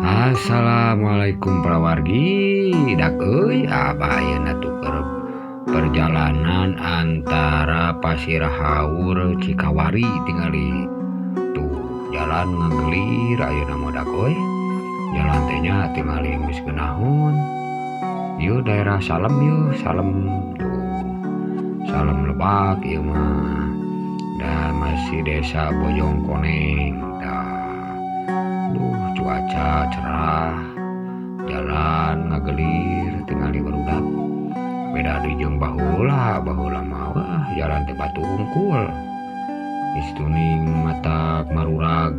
Assalamualaikum palawargi, dak euy abah ayeuna tuh perjalanan antara Pasir Haur Cikawari tingali tuh jalan ngagelir ayeuna mah dak euy. Jalan teh nya tingali geus geunahun. Ieu daerah Salem ieu, Salem tuh. Salem Lebak ieu mah. Dan masih desa Bojongkoneng. Tah. Duh, cuaca cerah, jalan ngagelir tingali barudak. Beda deui jeung baheula, baheula mah wah jalan teh batu hungkul. Geus tuning matak marurag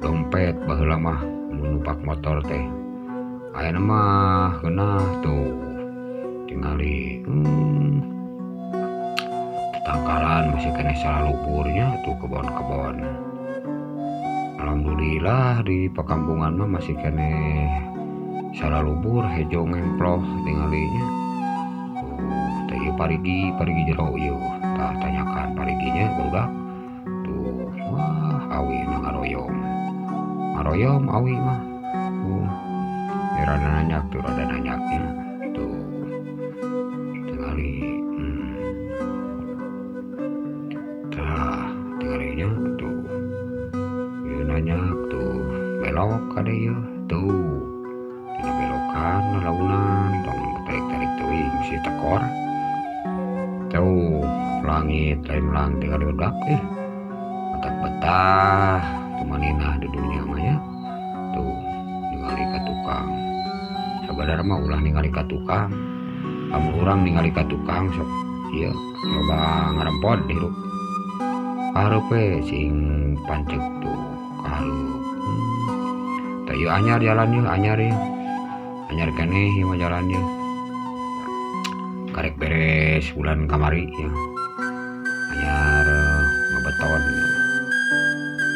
dompet baheula mah mun numpak motor teh. Ayeuna mah geunah tuh tingali tetangkalan masih keneh salalubur nya tuh kebon-kebon. Alhamdulillah di perkampungan mah masih keneh salalubur hejo ngemploh tingali nya. Tuh teh ieu parigi, parigi jero ieu. Tah tanyakan pariginya barudak. Tuh wah awi na ngaroyom. Ngaroyom awi mah. Tuh rada nanjak tuh, rada nanjaknya. Tuh tingali. Tah tingalinya tuh. Ieu nanjak tuh belok kade ieu tuh. Dina belokan lalaunan tong tarik-tarik teuing si tekor. Tuh langit lain lang tingali barudak ih. Matak betah tumaninah di dunia mah nya. Tuh ningali ka tukang. Sabenerna mah ulah ningali ka tukang. Lamun urang ningali ka tukang sok ieu loba ngarempod hirup. Kahareup we sing panceg tuh kahareup. Tah ieu anyar jalan ieu, anyar ieu. Anyar keneh ieu mah jalan ieu. Karek beres bulan kamari ieu. Anyar ngabeton.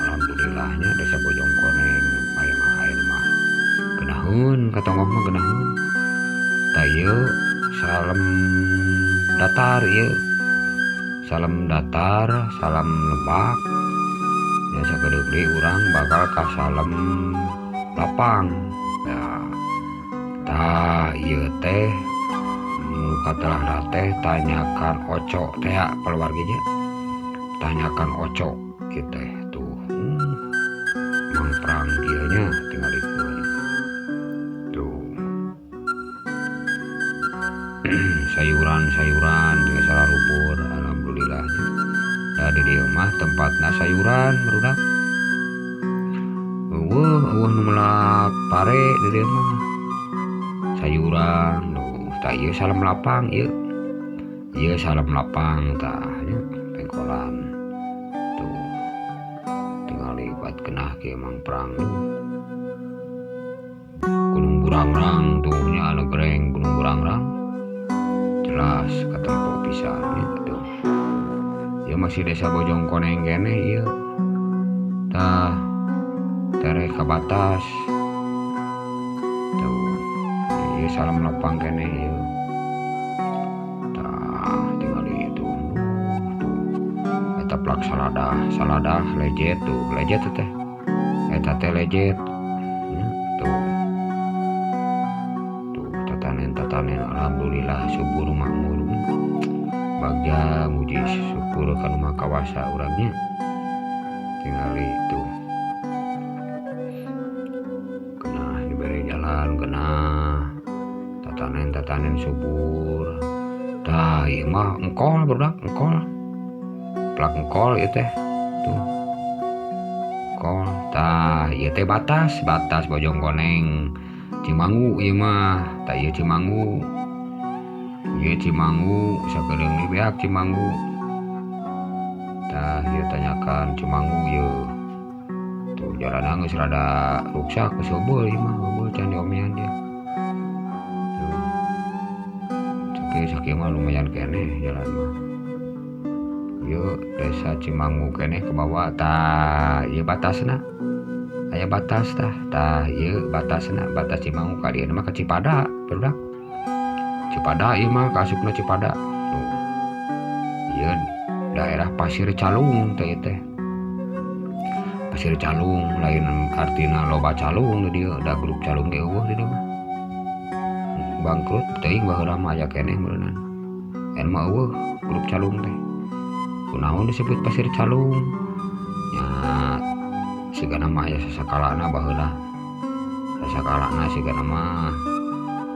Alhamdulillahnya desa Bojongkoneng aya mah ayeuna mah geunaheun ka tonggoh mah geunaheun. Tah ieu Salem datar ieu. Salem datar, Salem Lebak. Ya sakedeuk deui urang bakal ka Salem lapang. Nah, tah ieu teh nu katelahna teh tanyakan Oco teh ya palawargi nya. Tanyakan Oco ieu teh tuh. Mangprang kieu nya tingalikeun. Tuh. Sayuran-sayuran jeung salalubur alhamdulillah nya. Da di dieu mah tempatna sayuran barudak. Euweuh, euweuh nu melak pare di dieu mah. Sayuran tuh. Tah ieu Salem lapang ieu. Ieu Salem lapang tah nya pengkolan. Tuh. Tingali bat genah kieu mangprang tuh. Gunung Burangrang tuh nya anu gereng Gunung Burangrang. Jelas katempo pisan nya tuh. Ieu masih desa Bojongkoneng keneh ieu. Tah tereh ka batas. Tuh. Ieu Salem lapang keneh ieu. Tah tingali tuh. Tuh. Eta plak saladah, saladah lejet tuh, lejet teh. Eta teh lejet. Nya tuh. Tuh tatanen-tatanen alhamdulillah subur makmur. Bagja muji syukur ka nu Maha Kawasa urang nya. Tingali tuh. Geunah dibere jalan geunah. Tatanen-tatanen subur. Tah ieu mah engkol barudak, engkol. Plak engkol ieu teh. Tuh. Engkol. Tah ieu teh batas, batas Bojongkoneng Cimanggu ieu mah. Tah ieu Cimanggu. Ieu Cimanggu sakedeung deui beak Cimanggu. Tah ieu tanyakan Cimanggu ieu. Tuh jalanna geus rada ruksak geus heubeul ieu mah, heubeul can diomean dia. Tuh. Sakieu sakieu mah lumayan keneh jalan mah. Ieu desa Cimanggu keneh ke bawah tah ieu batasna. Aya batas tah, tah ieu batasna, batas Cimanggu ka dieu mah ka Cipada barudak. Cipada ieu mah kaasupna Cipada. Tuh. Ieu daerah Pasir Calung teh ieu teh. Pasir Calung lain artina loba calung di dieu da grup calung ge eueuh di dieu mah. Bangkrut teuing baheula mah aya keneh meureunan. Ayeuna mah eueuh grup calung teh. Kunaon disebut Pasir Calung? Nya sigana mah aya sasakalana baheula. Sasakalana sigana mah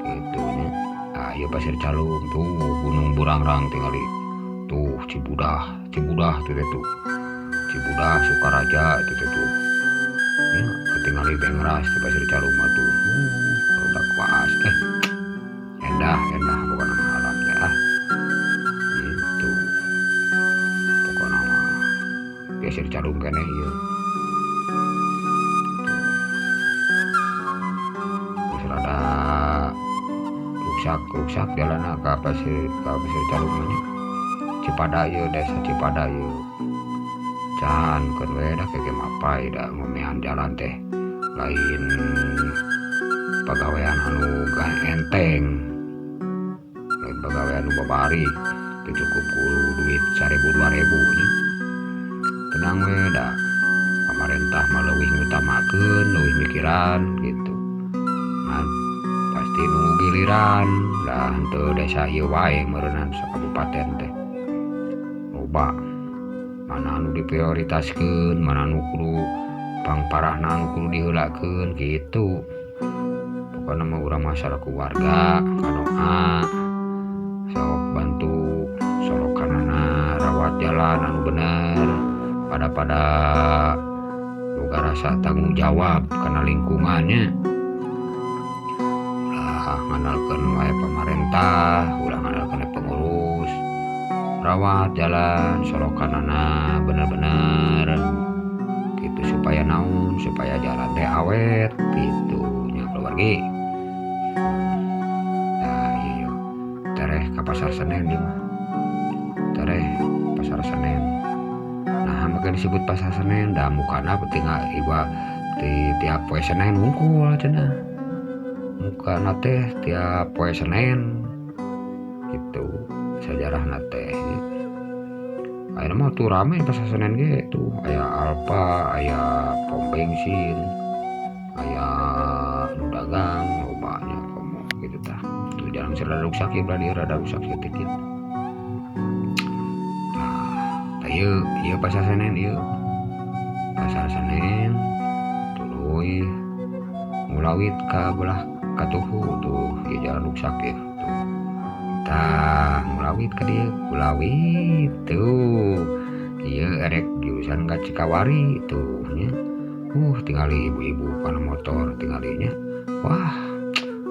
kitu nya. Ah ieu Pasir Calung tuh Gunung Burangrang tingali. Tuh Cibudah, Cibudah tuh teh tuh. Cibudah Sukaraja itu teh tuh. Ya katingali bengras di Pasir Calung mah tuh. Barudak waas endah endah pokona mah alam teh ah. Gitu. Pokona mah Pasir Calung keneh ieu. Tuh. Geus rada ruksak-ruksak jalanna ka Pasir Calung mah nya. Cipada ieu, desa Cipada ieu. Can keun we da keke mapay da ngomean jalan teh lain pagawean anu enteng. Lain pagawean nu babari teu cukup ku duit 1000 2000 nya. Tenang we da pamarentah mah leuwih ngutamakeun, leuwih mikiran gitu. Ngan pasti nunggu giliran da henteu desa ieu wae meureunan sakabupaten teh. Loba mana anu diprioritaskeun, mana anu kudu pangparahna anu kudu diheulakeun gitu. Pokona mah urang mah salaku warga ngadoa sok bantu solokanana rawat jalan anu bener pada boga rasa tanggung jawab kana lingkungannya. Ulah ngandalkeun wae pamarentah, ulah ngandalkeun pengurus. Rawat jalan solokanana bener-bener gitu supaya naon, supaya jalan teh awet gitu nya keluargi. Nah ieu tereh ka Pasar Senen ieu mah. Tereh Pasar Senen. Nah make disebut Pasar Senen da mukana tinggal iba di tiap poe Senen wungkul cenah. Mukana teh tiap poe Senen gitu sajarahna teh. Ayeuna mah tuh rame Pasar Senen ge tuh aya Alfa, aya pom bensin, aya nu dagang loba nya komo gitu tah. Tuh jalan rada ruksak ieu belah dieu rada rusak saeutik ieu. Tah ieu ieu Pasar Senen ieu. Pasar Senen tuluy ngulawit ka belah katuhu tuh ieu jalan ruksak ieu tuh. Tah ngulawit ka dieu, ngulawit tuh. Ieu erek jurusan ka Cikawari tuh nya. Tingali ibu-ibu kana motor tingali nya. Wah,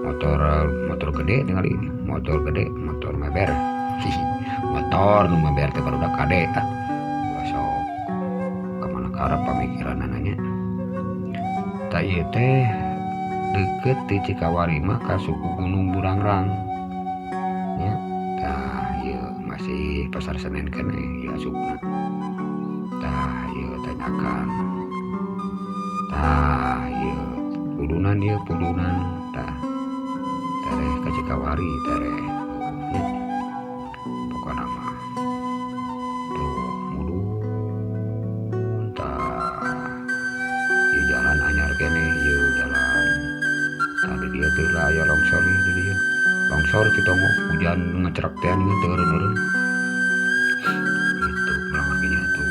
motor motor gede tingali, motor gede, motor meber. Motor nu meber teh barudak kade ah. Ulah sok kamana karep pamikiranana nya. Tah ieu teh deukeut ti Cikawari mah ka suku Gunung Burangrang. Nya, tah ieu masih Pasar Senen keneh ieu asupna. Tah ieu tanyakan. Tah ieu pudunan ieu pudunan tah. Tereh ka Cikawari tereh nya. Pokona mah tuh mudun tah. Ieu jalan anyar keneh ieu jalan. Tah di dieu teh aya longsor ieu di dieu. Longsor ti tonggoh hujan ngecerak teh nya teu eureun-eureun. Gitu melawan nya tuh.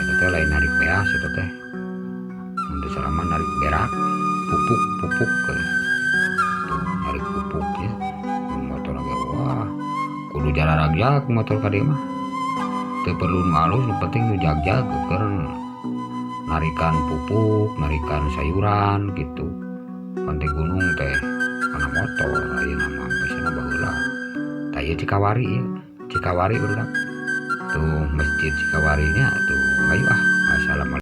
Eta teh lain narik beas eta teh. Mun teu salah mah narik berak, pupuk pupuk tuh narik pupuk nya. Motor ge wah kudu jararagjag motor ka dieu mah. Teu perlu nu alus nu penting nu jagjag keur narikan pupuk, narikan sayuran gitu. Pantai gunung teh kana motor ayeuna mah biasana baheula. Tah ieu Cikawari ieu, Cikawari barudak. Tuh Masjid Cikawari nya tuh. Hayu ah. Assalamualaikum.